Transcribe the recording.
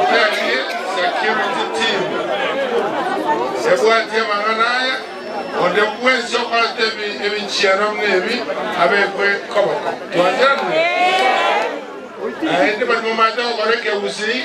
Nterie security team ebwatie amang'ana aya, onde bwensi okorete ebichiano buna ebi abekwe koboko. Twancheranire? Naende baria momanyete gokora ekegusii.